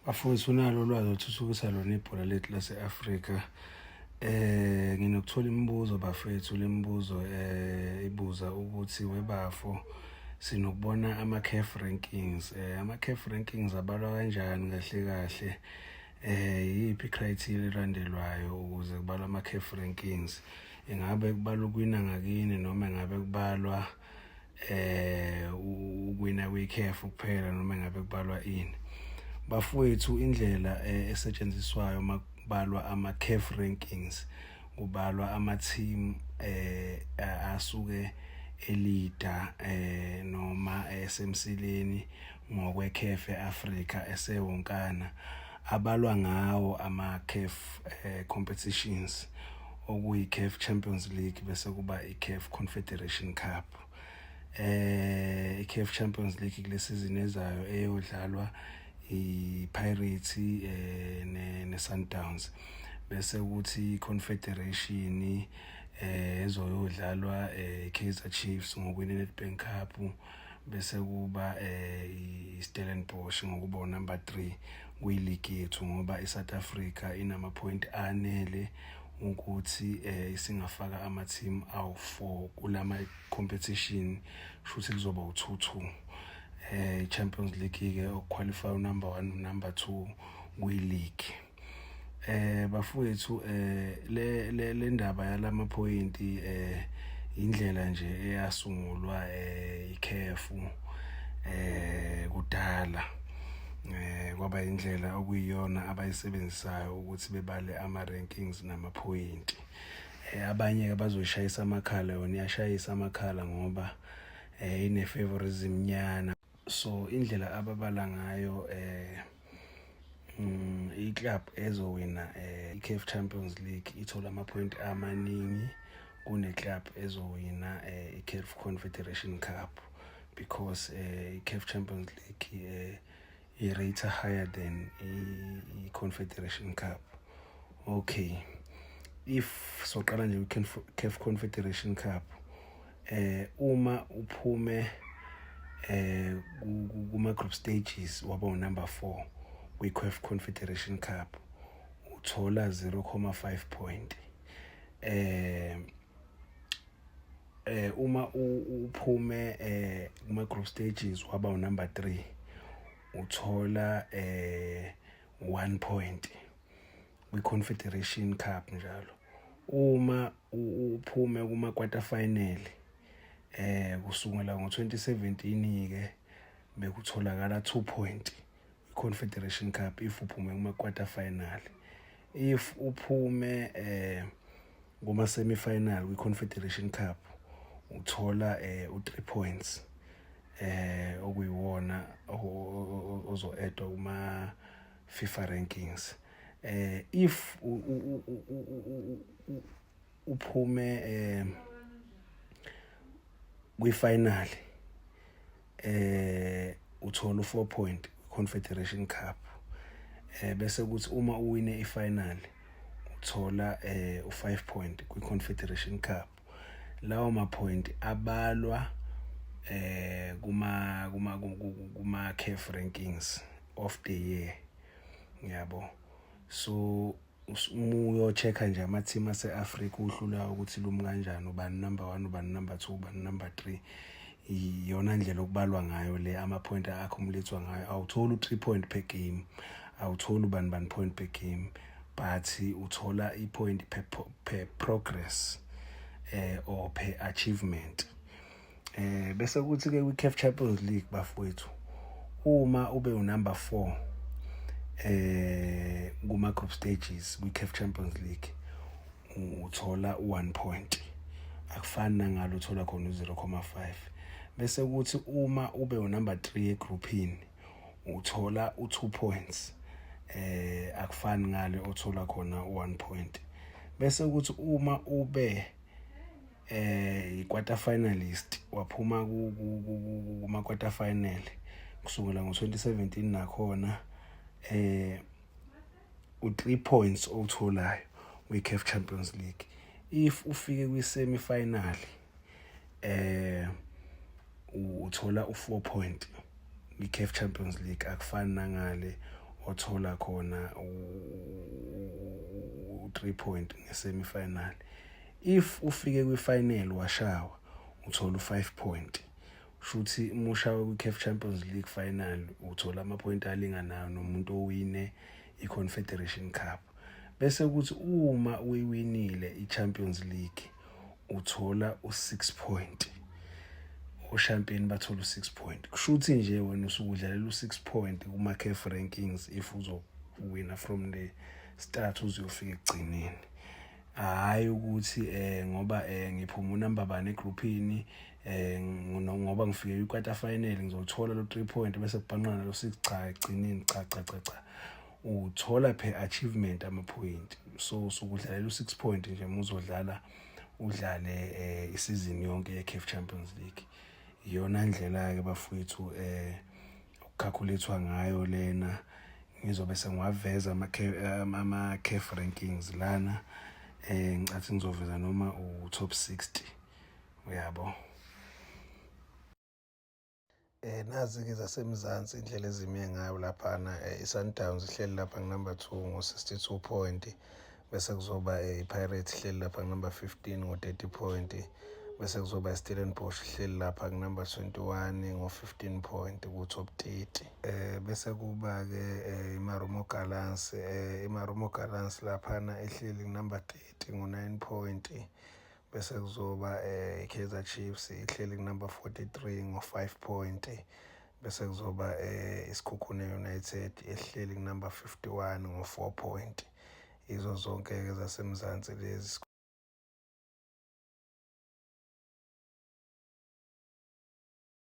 Bafowethu, unalo ulwazi oluthuthukisa lona ibhola lethu lase-Afrika. Nginokuthola imibuzo bafethu, le mibuzo ibuza ukuthi, webafo, sinokubona ama-CAF rankings. Ama-CAF rankings abalwa kanjani kahle kahle? Yiphi criteria elandelwayo ukuze kubalwe ama-CAF rankings? Ingabe kubalwa ukuwina ngakini noma ingabe kubalwa ukuwina kwi-CAF kuphela noma ingabe kubalwa ini? Bafowethu, indlela esetshenziswayo makubalwa ama-CAF rankings, kubalwa ama-team asuke e-leader noma esemsileni ngokwe-CAF eAfrica esewonkana, abalwa ngawo ama-CAF competitions, okuyi-CAF Champions League bese kuba i-CAF Confederation Cup. I-CAF Champions League kule season ezayo eyodlalwa i-Pirates ne-Sundowns, bese kuthi i-Confederation ezoyodlalwa i-Kaizer Chiefs ngokuwina i-Nedbank Cup, bese kuba i-Stellenbosch ngokuba number 3 kwi-league yethu, ngoba i-South Africa inama point anele ukuthi isingafaka ama team awu4 kulama competition, shuthi kuzoba u2-2. Champions League ke okuqualify number 1, number 2 kwi league. Bafowethu, le ndaba yalama point indlela nje eyasungulwa iCAF kudala, kwaba indlela okuyiyona abayisebenzisayo ukuthi bebale ama rankings nama point. Abanye ke bazoyishayisa amakhala, yona iyashayisa amakhala ngoba ine favorism nyana. So indlela ababala ngayo, i-club ezowina i-CAF Champions League ithola ama-point amaningi kune-club ezowina i-CAF Confederation Cup, because i-CAF Champions League i-rate higher than i-Confederation Cup. Okay, if soqala nje kwi-CAF Confederation Cup, uma uphume kuma group stages waba unumber 4 kwi-CAF Confederation Cup, uthola 0.5 point. Uma uphume kuma group stages waba unumber 3, uthola 1 point kwi-Confederation Cup njalo. Uma uphume kuma quarter final, kusukela ngo-2017 ke bekutholakala 2 point i-Confederation Cup if uphume kuma quarter final. If uphume kuma semi final kwi-Confederation Cup, uthola u3 points okuyiwona ozo-addwa kuma FIFA rankings. If uphume kwi-final, uthola u4 point Confederation Cup, bese kuthi uma uwine ifinal, uthola u5 point kwi-Confederation Cup. Lawo ma point abalwa kuma CAF rankings of the year, yabo. So uma uyo-check-a nje ama-team ase-Afrika, uhlula ukuthi lumi kanjani, ubani number 1, ubani number 2, ubani number 3, iyona ndlela okubalwa ngayo le, ama-point a-accumulate ngayo. Awutholi u-3 point per game, awutholi ubani bani point per game, but uthola i-point per progress or per achievement. Bese kuthi ke kwi-CAF Champions League, bafowethu, uma ube unumber 4 kuma group stages kwi-CAF Champions League, uthola u1 point, akufani nangalo uthola khona u0.5. Bese kuthi uma ube unumber 3 egroupini, uthola u2 points, akufani ngale othola khona u1 point. Bese kuthi uma ube i-quarter finalist, waphuma kuma quarter final kusukela ngo2017 nakhona, u3 points owutholayo kwi-CAF Champions League. If ufike kwi-semi final, uthola u4 point kwi-CAF Champions League, akufani nangale othola khona u-3 point nge-semi-final. If ufike kwi-final washawa, uthola u-5 point. Shuthi uma ushawe kwi-CAF Champions League final, uthola ama-point alinganayo nomuntu owine i-Confederation Cup. Bese kuthi uma uyiwinile i-Champions League, uthola u-6 point. O-champion bathola u-6 point. Kusho ukuthi nje wena usuke udlalela u-6 point kuma-CAF rankings if uzowina from the start uze uyofika ekugcineni. Hhayi ukuthi ngoba ngiphuma unumber bani egroupini, ngoba ngifike kwi-quarter final, ngizothola lo 3 point bese kubhanqana lo 6. Cha, ekugcineni cha, cha, cha, cha, uthola per achievement ama-point. So usuke udlalela u-6 point nje uma uzodlala, udlale isizini yonke ye-CAF Champions League. Iyona ndlela-ke, bafowethu, ukucalculate-wa ngayo lena. Ngizobe sengiwaveza ama-CAF rankings lana. Ngicathi ngizoveza noma u-top 60, uyabo. Nazi-ke zaseMzansi indlela ezime ngayo laphana. I-Sundowns ihleli lapha ku-number 2 ngo-62 point, bese kuzoba i-Pirates ihleli lapha ku-number 15 ngo-30 point, bese kuzoba i-Stellenbosch ihleli lapha ku-number 21 ngo-15 point ku-top 30. Bese kuba-ke i-Marumo Gallants, i-Marumo Gallants laphana ihleli ku-number 30 ngo-9 point, bese kuzoba i-Kaizer Chiefs ihleli ku-number 43 ngo-5 point, bese kuzoba iSekhukhune United ehleli ku-number 51 ngo-4 point. Izo zonke-ke zaseMzansi lezi.